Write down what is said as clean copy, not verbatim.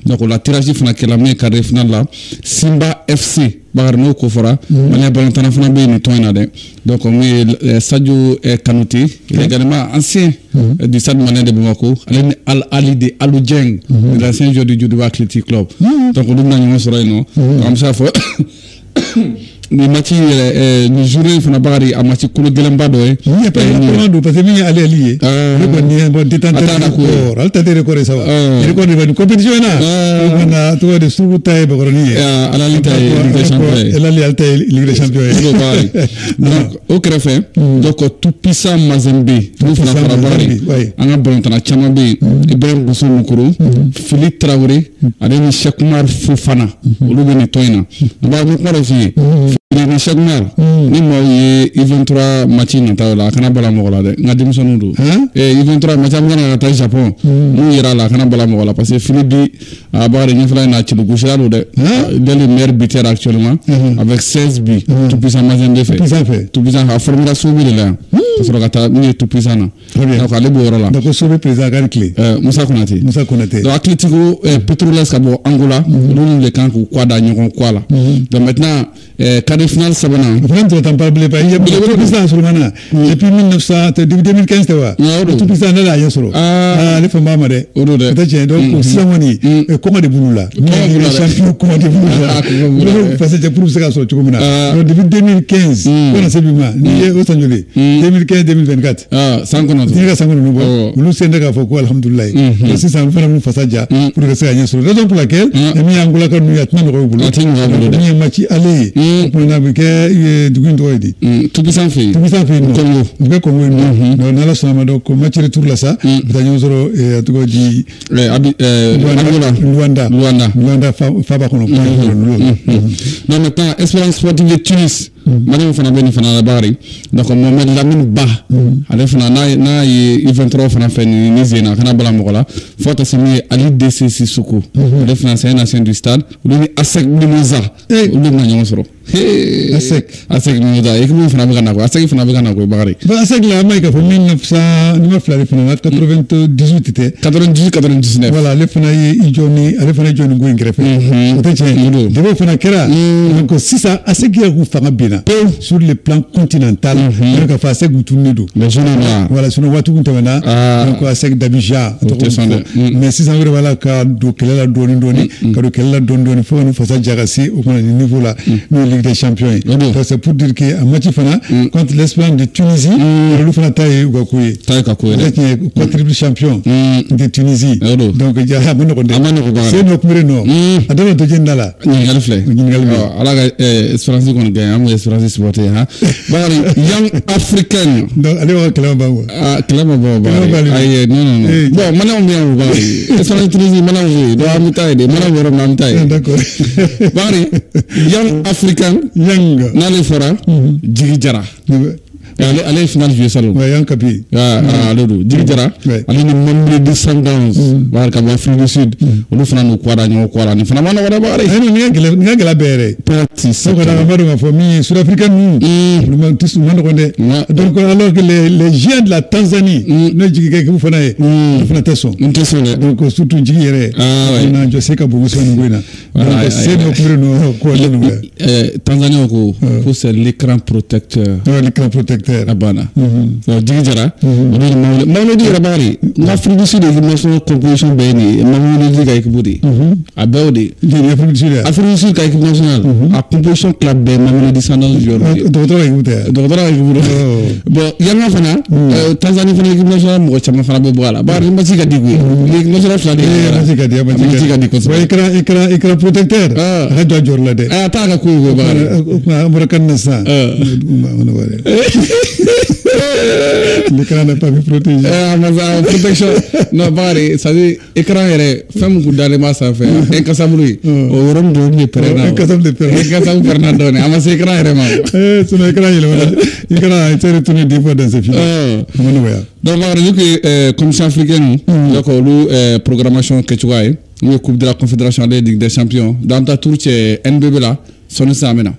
Donc o la tirage fana kɛla min ye quart de finale la, Simba FC Bakari n'o ko fɔra, Malien ballontanna fana bɛ yen nin tɔn in na dɛ. Donc mun ye Sadio Kanouté, il est également ancien du Stade Malien de Bamako, ale ni Al Ali de Alou Dieng, l'ancien joueur du Djoliba Athletic Club. Donc olu bɛna ɲɔgɔn sɔrɔ yen nɔ. An bɛ se k'a fɔ nin match yɛrɛ, nin journée fana Bakari, a match kolo gɛlɛnba dɔ ye. Ni ye don parce que min ye ale Ali ye, ne kɔni ye bon détenteur du record, ale ta tɛ record ye sa wa, record de bɛ nin compétition in na. O kɔni a tɔgɔ de sugu ta ye bakɔrɔni ye. Al Ahly ta ye Ligue des champions ye. Al Ahly ale ta ye Ligue des champions ye. Donc o kɛrɛfɛ, donc Tout Puissant Mazembe n'o fana fara Bakari, an ka balontanna caman bɛ yen, Ibrahim Bousso Mukuru, Philippe Traoré, ale ni Cheikh Oumar Fofana, olu bɛ nin tɔn in na. N b'a kuma dɔ f'i ye. Ni Cheikh Oumar, ni maaw ye U23 match nataw la, a kana bala mɔgɔ la dɛ, n ka denmisɛnninw don. U23 match an bɛ ka taa Japon, n'u yera la, a kana bala mɔgɔ la parce que Philippe bi a Bakari ɲɛfɛla in na cɛlugosila don dɛ. Il est le meilleur buteur actuellement avec 16 buts. Tout Puissant Mazembe fɛ. Tout Puissant a formé la Sobi de la yan ka sɔrɔ ka taa min ye Tout Puissant na. Donc ale b'o yɔrɔ la. Donc Sobi président ka ni tile. Musa Konate. Musa Konate. Donc Atlético Petroles ka bɔ Angola, olu de kan k'u kɔ da ɲɔgɔn kɔ la. Donc maintenant quart de finale sabanan. O fana tun tɛ ban bilen, Tout Puissant Surumana depuis 1900, depuis 2015 tɛ wa? Tout Puissant ne y'a ɲɛ sɔrɔ. Ale fan b'a ma dɛ. O don dɛ. O tɛ tiɲɛ. Donc sisan kɔni kɔngɔ de b'olu la. Champion kɔngɔ de b'olu la. Olu fasa jɛ pour bɛ se ka sɔrɔ cogo min na. Donc depuis 2015 fo ka se bi ma, n'i ye o san joli? 2015 2024. San 9. N'i ka san 9 bɔ, olu sen tɛ k'a fɔ ko alhamdulilayi. Donc sisan olu fana b'u fasa ja pour que se ka ɲɛ sɔrɔ. Raison pour laquelle min ye Angola ka ninnu ye, a tɛna nɔgɔya u bolo. A tɛ nɔgɔya u bolo dɛ. Min ye match aller ye. O tuma na a bɛ kɛ dugu in tɔgɔ ye di? Tout Puissant fɛ yen. Tout Puissant fɛ yen nɔ. Congo. U bɛ Congo yen nɔ. Donc n'Ala sɔnna ma, donc match retour la sa, u bɛ taa ɲɔgɔn sɔrɔ a tɔgɔ di. Angola. Luanda. Luanda. Luanda faba kɔnɔ. Donc maintenant Espérance Sportive de Tunis. Malien fana bɛ nin fana la Bakari. Donc Mohamed Lamine Ba, ale fana n'a ye U23 fana fɛ nin sen na, a kana bala mɔgɔ la. Fo ka taa se min ye Ali DC Sissoko, ale fana c'est un ancien du stade, olu ni ASEC Mimosa, olu de bɛna ɲɔgɔn sɔrɔ. ASEC. ASEC Mimosa équipe fana bɛ ka na koyi, ASEC fana bɛ ka na koyi Bakari. Bon ASEC la, an b'a ye k'a fɔ 1900 ni ma fila de fana na, 98 tɛ? 98 99. Voilà, ale fana ye i jɔ ni ale fana ye jɔ nin ko in kɛrɛfɛ. O tɛ tiɲɛ. Débat fana kɛra. Donc sisan ASEC yɛrɛ k'u fanga binna. Sur le plan continental, donc k'a fɔ ASEC tununnen don. Mais sinon là. Voilà, sinon waati kun tɛmɛna. Donc ASEC d'Abidjan. Mais sisan o de b'a la ka don kɛlɛ la dɔɔni dɔɔni, ka don kɛlɛ la dɔɔni dɔɔni fo ka n'u fasa ja ka se o kumana nin niveau la, n'o ye Ligue des champions ye. Donc c'est pour dire que a match fana contre l'Espérance de Tunisie, olu fana ta ye u ka ko ye. Ta ye ka ko ye dɛ. O tɛ tiɲɛ, quadruple champion de Tunisie. Donc ja a ma nɔgɔn dɛ. A ma nɔgɔn Bakari. Sen dɔ kun bɛ nɔ. A dɔ bɛ to jeni da la. Ɲininkali filɛ. Ɲininkali bɛ. Ala ka Espérance kɔni gagné, an bɛ Espérance supporter han. Bakari, Young African. Donc ale b'a ka kɛlɛ ma ban quoi. Ah, kɛlɛ ma ban Bakari. Ayi, non non non. Bon Maliyɛnw bɛ yan Bakari. Espérance Tunisie Maliyɛnw bɛ yen. Donc an bɛ taa yen de. Maliyɛnw bɛ yɔrɔ min na an bɛ taa yen. D'accord. Bakari, Young African. Young. N'ale fɔra Jigi Jara. Ale ye finale joué salon. Ouais, Young Kapi. Ale don Jigi Jara. Ale ni Mamelodi Sundowns. Bakari ka bɔ Afrique du Sud. Olu fana n'u kɔ da ɲɔgɔn kɔ la. Nin fana ma nɔgɔn dɛ Bakari. Ayi, nin ka gɛlɛn bɛɛ yɛrɛ. Penalty. Donc an b'a dɔn k'a fɔ min ye Sud-Africain ninnu, olu ma tɛ ma nɔgɔn dɛ. Donc alors que les géants de la Tanzanie, n'o ye Jigi ka équipe fana ye, olu fana tɛ sɔn. N tɛ sɔn dɛ. Donc surtout Jigi yɛrɛ. Na jɔ se ka bon kosɛbɛ nin ko in na. Donc se dɔ kun bɛ nɔ ko ale ninnu. Tanzanie ko ko c'est l'écran protecteur. L'écran protecteur. A banna. Jigi Jara, olu ni Mamelodi yɛrɛ Bakari, n Afrique du Sud équipe nationale composition bɛɛ ye nin ye, Mamelodi ka équipe de ye. A bɛɛ o de ye. Afrique du Sud. Afrique du Sud ka équipe nationale, a composition tila bɛɛ Mamelodi Sundowns joueur de ye. Dɔgɔtɔrɔ ka équipe tɛ. Dɔgɔtɔrɔ ka équipe don. Bon Yanga fana, Tanzanie fana équipe nationale mɔgɔ caman fana bɛ bɔ a la. Bakari match ka di koyi. Équipe nationale fila de ye. Match ka di, match ka di kosɛbɛ. Écran protecteur. A ka jɔ a jɔyɔrɔ la dɛ. A t'a ka ko ye koyi Bakari. O tuma an bɔra kan na sisan. L'écran n'a pas pu protéger. Ah, protection. Non, Bakari, c'est-à-dire, écran yɛrɛ, fɛn min kun dalen b'a sanfɛ, incassable ye. O yɔrɔnin dɔ de pɛrɛnna. Incassable de pɛrɛnna. Incassable pɛrɛnna dɔɔnin, a ma se écran yɛrɛ ma. Sinon écran yɛlɛmana. Écran s'est retourné 10 fois dans ce film. A ma nɔgɔya. Donc, Bakari, vu que commission africaine, donc olu programmation kɛcogoya ye, n'u ye Coupe de la Confédération ale Ligue des champions, dans ta tour cɛ NBB la, sɔnni sisan an bɛ na.